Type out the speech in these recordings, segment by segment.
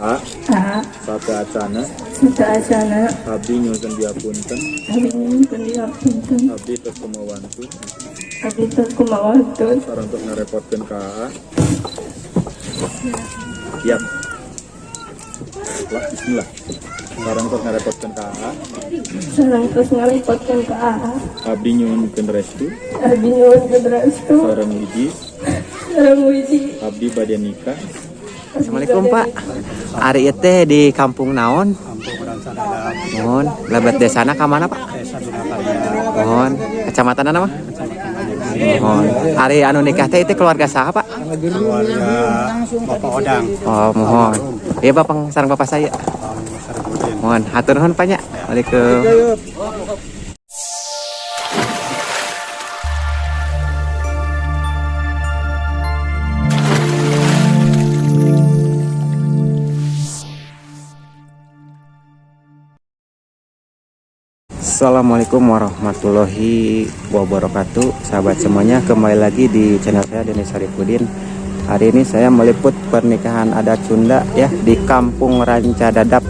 A. A. Sateuacanna. Sateuacanna. Abdi nyuhunkeun dihapunten. Abdi nyuhunkeun dihapunten. Abdi teu kumawantun. Abdi teu kumawantun. Sareng tos ngarepotkeun ka AA. Siap. Lah, bismillah. Sareng tos ngarepotkeun ka AA. Sareng tos ngarepotkeun ka AA. Abdi nyuhunkeun restu. Abdi nyuhunkeun restu. Sareng wiji. Sareng wiji. Abdi bade nikah. Assalamualaikum, Pak. Ari ieu teh di kampung naon? Kampung Rancadadap. Muhun, lebet desana ka mana, Pak? Desa Binakarya. Muhun, kecamatan apa? Kecamatan Majene. Muhun. Ari anu nikah teh itu keluarga saha, Pak? Keluarga Bapak Odang. Oh, muhun. Iya, Bapak sareng bapak saya. Bang Saripudin. Muhun, hatur nuhun, Pak, nya. Waalaikumsalam. Assalamualaikum warahmatullahi wabarakatuh. Sahabat semuanya, kembali lagi di channel saya, Denny Saripudin. Hari ini saya meliput pernikahan adat Sunda ya, di Kampung Rancadadap,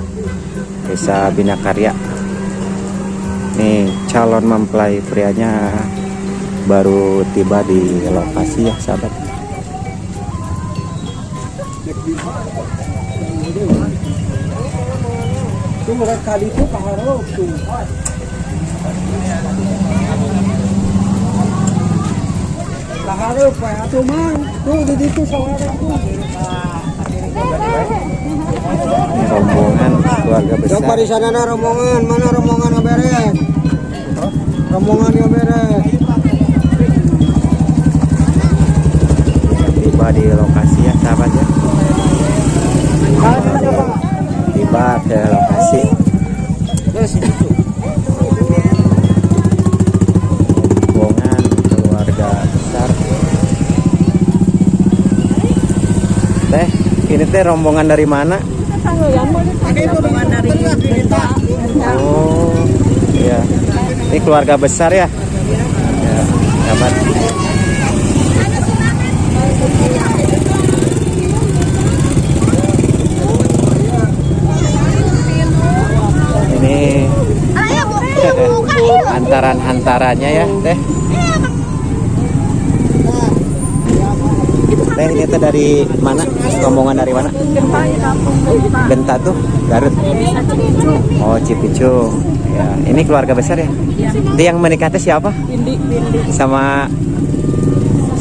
Desa Binakarya. Nih calon mempelai prianya baru tiba di lokasi ya, sahabat. Ini rombongan keluarga besar. Coba di sana rombongan, mana rombongan beres? Rombongan yang beres. Tiba di lokasi ya, sahabat ya. Tiba ke lokasi. Rombongan keluarga besar. Teh, ini teh rombongan dari mana? Oh, iya. Ini keluarga besar ya? Ya, sahabat. Ini hantaran-hantarannya ya, Teh. Teh, ini teh dari mana? Rombongan dari mana? Genta tuh Garut. Oh, Cipicung. Ya, ini keluarga besar ya. Itu yang menikah teh siapa? Sama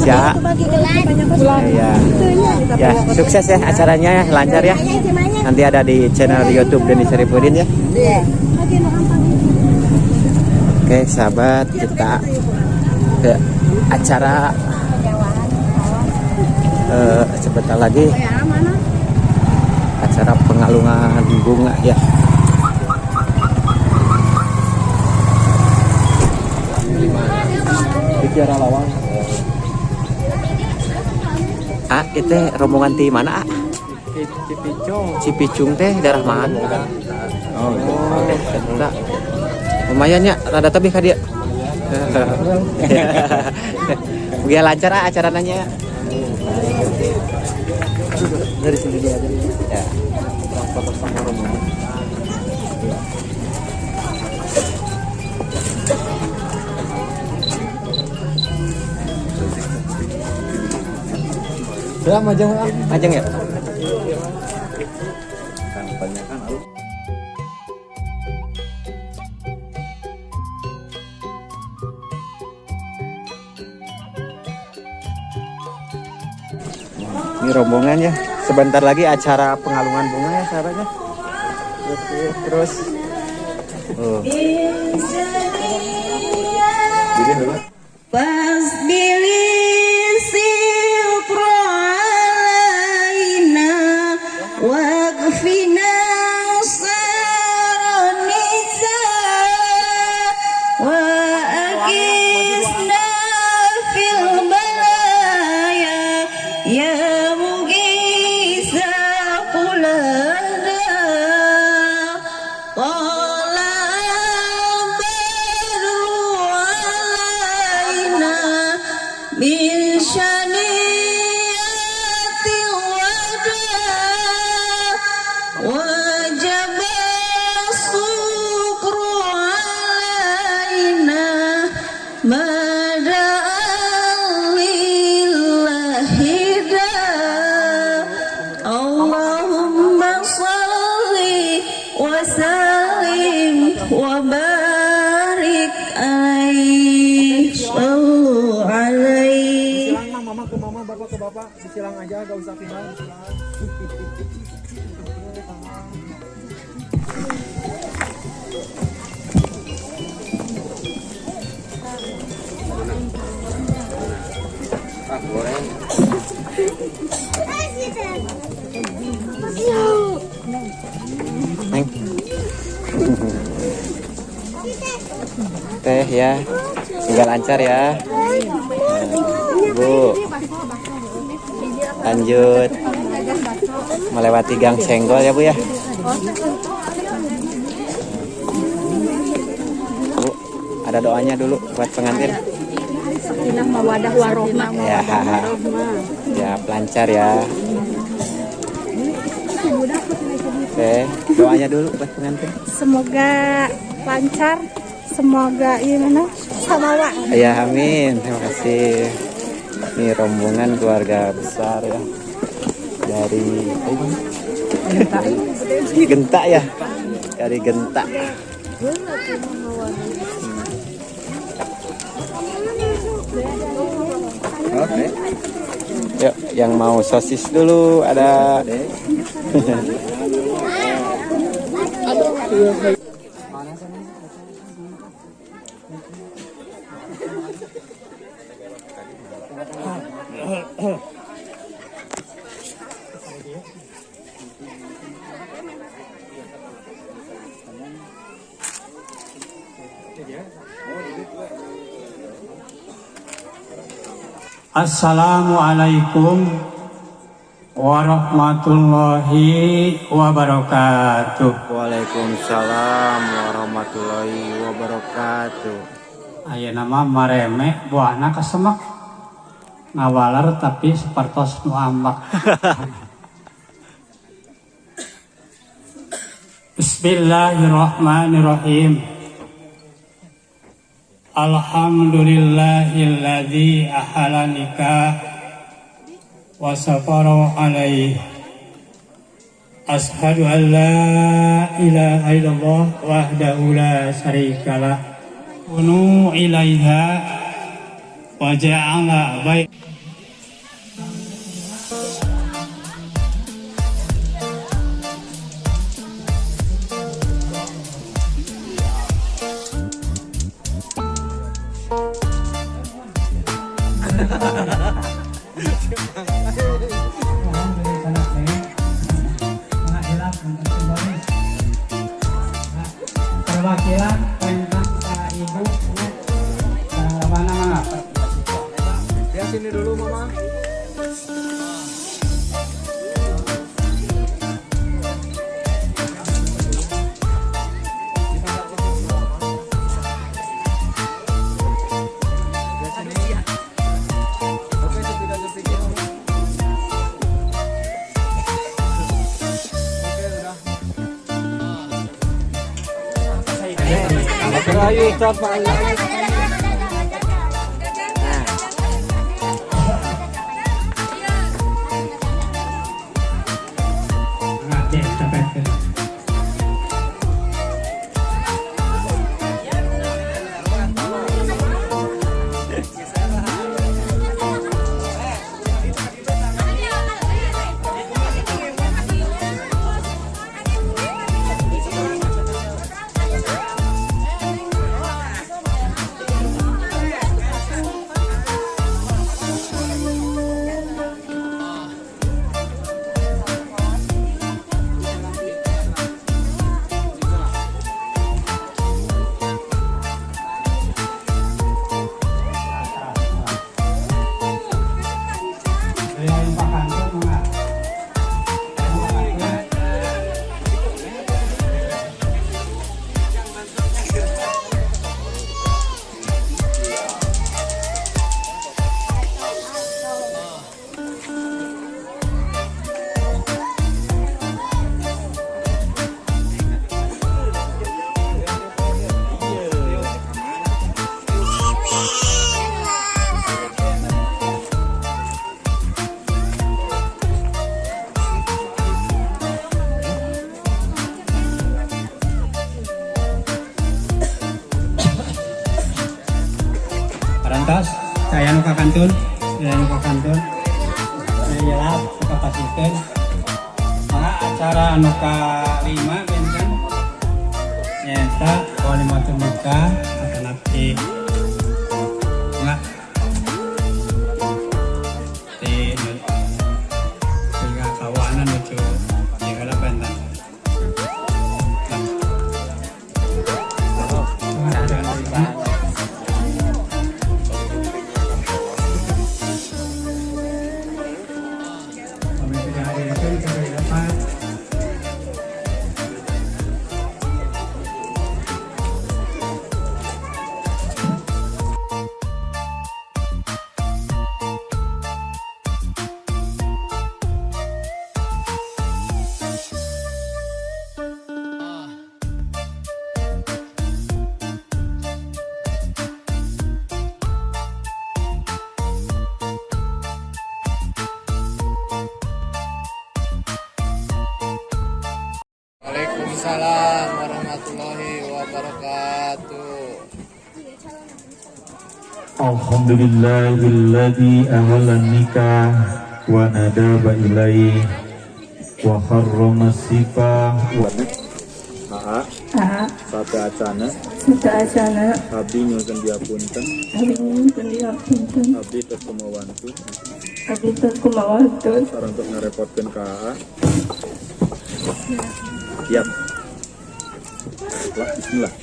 siapa? Ya, ya, sukses ya acaranya ya, lancar ya. Nanti ada di channel YouTube Denny Saripudin ya. Oke, sahabat, kita ke acara sebentar lagi, acara pengalungan bunga ya. Di Kiara Lawang. Ah, itu rombongan di mana, ah? Cipicung. Cipicung teh daerah mana? Oh, Oh, eta. Lumayan ya, rada tebih ka dia. Biar lancar ah acaranya. Dari sini dulu aja. Ya. Foto sama rombongan. Sudah majang. Majeng ya? Kan kebanyakan alus. Ini rombongan ya. Sebentar lagi acara pengalungan bunga ya, sahabatnya. Terus terus. Oh. Jadi dulu. فاسبلي الستر علينا واكفنا شر النساء وأغثنا في البلايا يا مغيث قلنا طلع البدر علينا من ثنيات الوداع. وسلم وبارك عليه صلوا عليه. Silang mah mama ke mama, bapak ke bapak, disilang aja, gak usah pindah. Neng. Teh ya. Semoga lancar ya. Bu. Lanjut melewati Gang Senggol ya, Bu ya. Bu, ada doanya dulu buat pengantin. Sakinah mawadah warohmah. Ya. Ya, lancar ya. Teh, doanya dulu buat pengantin. Semoga lancar, semoga gimana samawa. Ya, amin. Terima kasih. Ini rombongan keluarga besar ya. Dari mana? Genta ya. Dari Genta. Oke. Yuk, yang mau sosis dulu ada. Assalamualaikum warahmatullahi wabarakatuh. Waalaikumsalam warahmatullahi wabarakatuh. Ayeuna mah mareme buahna kasemek. Ngawaler tapi sapertos nu ambek. Bismillahirrahmanirrahim. Alhamdulillahilladzi ahala nikah wa safara alaihi. Ashhadu an la ilaha illallah wahdahu la syarikalah. Kunu ilaiha wa ja'ala baik. Perwakilan tentang Pak Ibu mana mana. Ya sini dulu mama. Oke, sepi-sepi. Oke, udah. Ayo, Ustaz, Pak. Oke, capek. nu kakantun, aya nu kakantun. Aya nu kapasihkeun. Maka acara anu kalima benten nyaeta walimatun nikah atanapi enggak di tiga kawanan lucu ya kalau benten. Nah. Acara lima. Kami tidak hadirkan kami dapat. Waalaikumsalam warahmatullahi wabarakatuh. Alhamdulillahilladzi ahalla nikah wa nadaba ilaih wa harrama sifah wa Aa, Aa, sateuacana sateuacana abdi nyuhunkeun dihapunten. Abdi nyuhunkeun dihapunten. Abdi teu kumawantun. Abdi teu kumawantun. Sareng tos ngarepotkeun ka Aa. Siap. Lah, bismillah.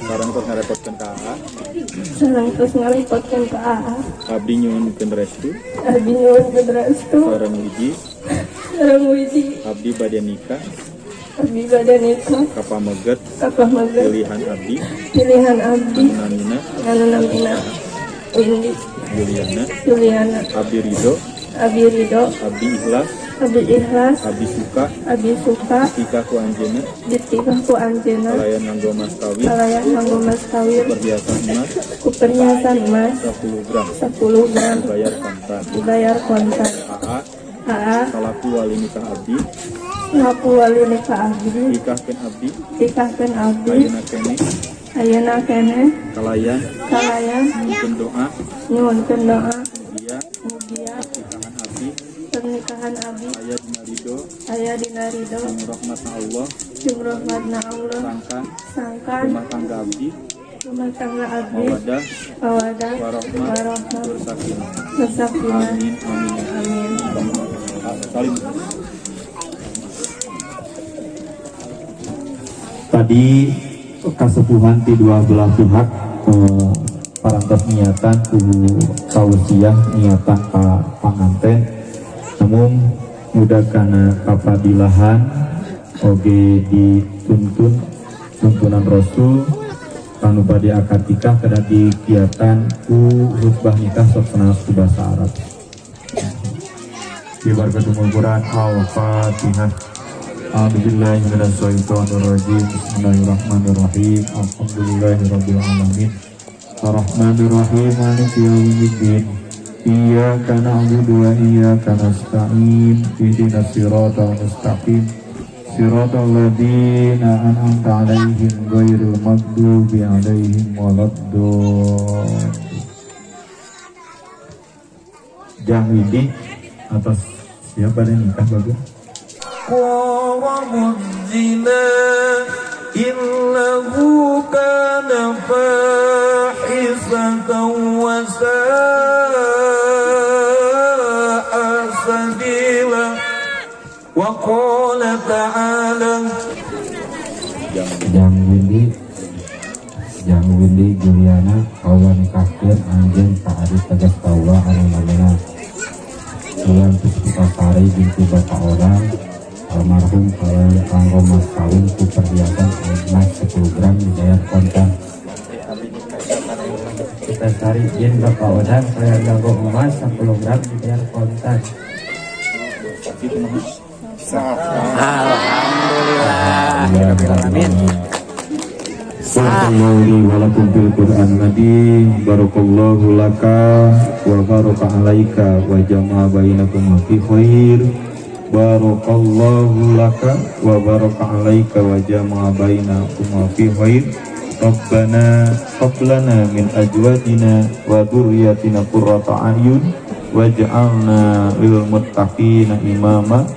Sareng tos ngarepotkeun ka Aa. Sareng tos ngarepotkeun ka Aa. Abdi nyuhunkeun restu. Abdi nyuhunkeun restu. Sareng wiji. Sareng wiji. Abdi bade nikah. Abdi bade nikah. Ka pameget. Ka pameget. Pilihan abdi. Pilihan abdi. Anu namina. Anu namina Windy. Juliana. Juliana. Abdi ridho. Abdi ridho. Abdi ikhlas. Abdi ikhlas. Abdi suka. Abdi suka. Ditikah ku anjeunna. Ditikah ku anjeunna. Kalayan nganggo mas kawin. Kalayan nganggo mas kawin. Perhiasan emas. Ku perhiasan emas. 10 gram. 10 gram. Dibayar kontan. Dibayar kontan. Aa. Aa. Salaku wali nikah abdi. Salaku wali nikah abdi. Tikahkeun abdi. Tikahkeun abdi. Ayeuna keneh. Ayeuna keneh. Kalayan. Kalayan. Nyuhunkeun doa. Nyuhunkeun doa. Mugia. Mugia. Pernikahan abdi. Pernikahan abdi. Aya dina ridho. Aya dina ridho. Jeung rahmatna Allah. Jeung rahmatna Allah. Sangkan. Sangkan. Rumah tangga abdi. Rumah tangga abdi. Mawadah. Mawadah. Warahmah. Warahmah. Tur sakinah. Sakinah. Amin amin. Amin. Salim. Tadi kasepuhan di dua belah pihak parantos niatan ku tausiah, niatan ka panganten, namun mudah karena kapadilahan oge dituntun tuntunan Rasul kanu bade akad nikah kedah dikiatan ku khutbah nikah sok ku bahasa Arab. Bi barakatul Quran. Al-Fatihah. A'udzubillahi minasyaitonirrajim. Bismillahirrahmanirrahim. Alhamdulillahirabbil alamin. Arrahmanirrahim. Maliki yaumiddin. Iyyaka na'budu wa iyyaka nasta'in. Ihdinas siratal mustaqim. Siratal ladzina an'amta 'alaihim ghairil maghdubi 'alaihim waladdallin. Jang Widi atas siapa dan nikah bagus. قربوا الزنا إنه كان فاحشة وساء سبيلا وقال تعالى Jang Windy, Jang Windy Juliana, kaula nikahkeun anjeun ka adi tegas kaula anu namina Bulan Puspitasari binti Bapak Odang almarhum kalayan kanggo mas kawin ku perhiasan emas 10 gram dibayar kontan. Puspitasari jeung Bapak Odang kalayan nganggo emas 10 gram dibayar kontan. Alhamdulillah. Amin. Barakallahu li wa lakum fil Qur'an Majid. Barakallahu laka wa baraka alaika wa jama'a bainakum fi khair. Barakallahu laka wa baraka alaika wa jama'a bainakum fi khair. Rabbana hab lana min azwajina wa dzurriyyatina qurrata a'yun waj'alna lil muttaqina imama.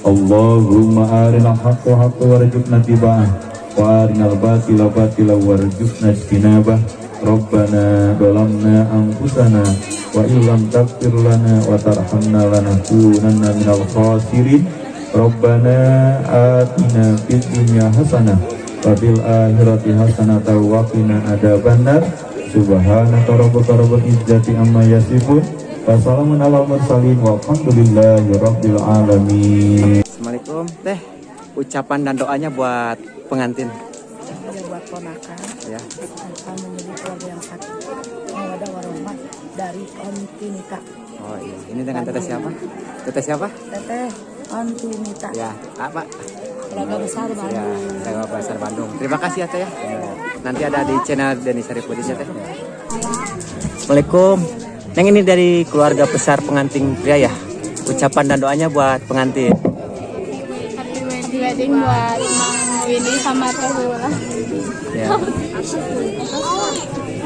Allahumma arinal haqqa haqqan warzuqna ittiba'ah wa arinal batila batila warzuqna ijtinabah. Rabbana zalamna anfusana wa illam taghfir lana wa tarhamna lanakunanna minal khasirin. Rabbana atina fid dunya hasanah wa fil akhirati hasanah wa qina adzabannar. Subhanaka rabbika rabbil izzati amma yasifun wa salamun alal mursalin walhamdulillahi rabbil alamin. Assalamualaikum Teh, ucapan dan doanya buat pengantin. Ya, buat ponakan ya, akan menjadi keluarga yang sakinah mawaddah warahmah dari Ontinita. Oh iya, ini dengan teteh siapa? Teteh siapa? Teteh Ontinita. Ya, apa? Keluarga besar Bandung. Ya, keluarga besar Bandung. Terima kasih ya Teh ya. Nanti ada di channel Denny Saripudin ya Teh. Assalamualaikum. Neng, ini dari keluarga besar pengantin pria ya. Ucapan dan doanya buat pengantin. Happy wedding buat Mang Windy sama Teh Lula. Ya.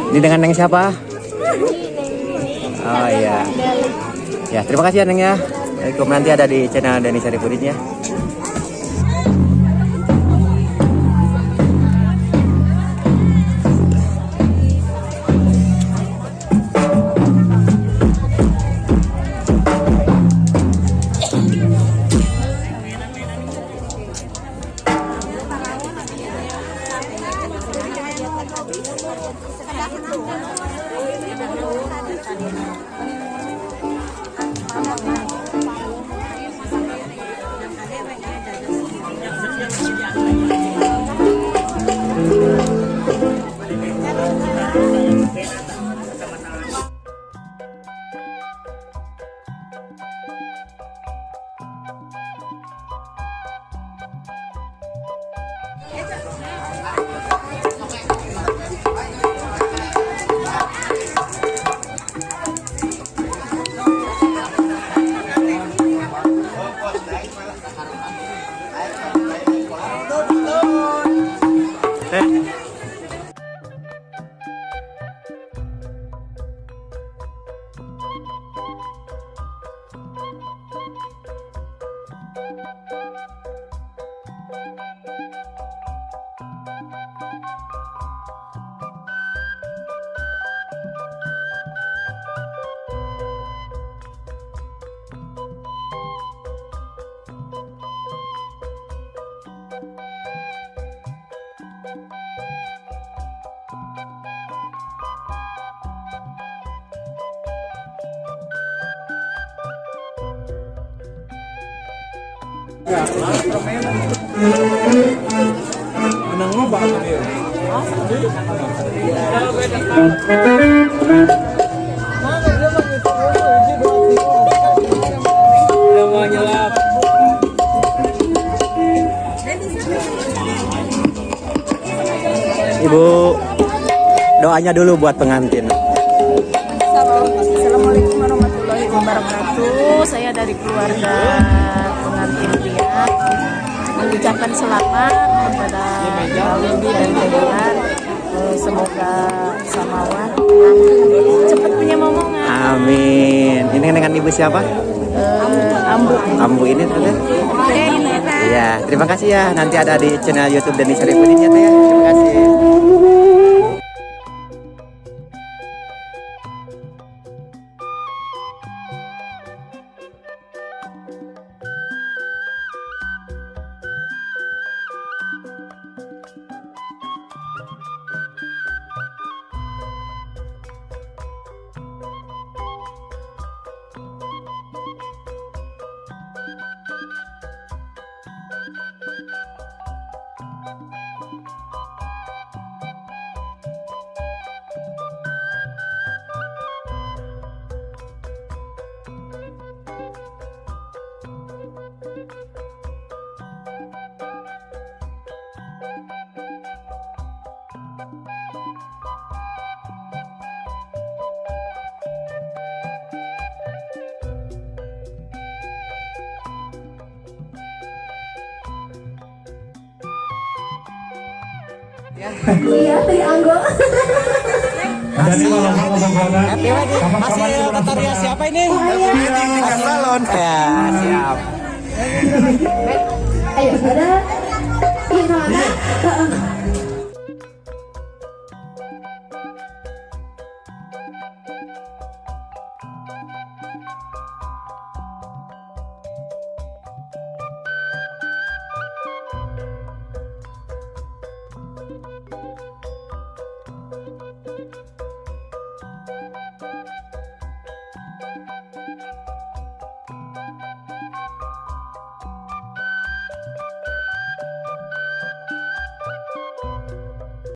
Ini dengan Neng siapa? Oh iya. Ya, terima kasih ya Neng ya. Assalamualaikum. Nanti ada di channel Denny Saripudin ya. Ibu, doanya dulu buat pengantin. Assalamualaikum warahmatullahi wabarakatuh. Saya dari keluarga pengantin pria mengucapkan selamat kepada Windy dan Teguhan. Semoga samawan cepat punya momongan. Amin. Ini dengan ibu siapa? Ambu. Ambu ini ternyata. Iya, terima kasih ya. Nanti ada di channel YouTube Denny Saripudin ya Teh ya. Terima kasih. Iya, dari Anggo. Happy wedding. Hasil tutorial siapa ini? Oh iya. Salon. Ya, siap. Ayo, ada. Iya, sama.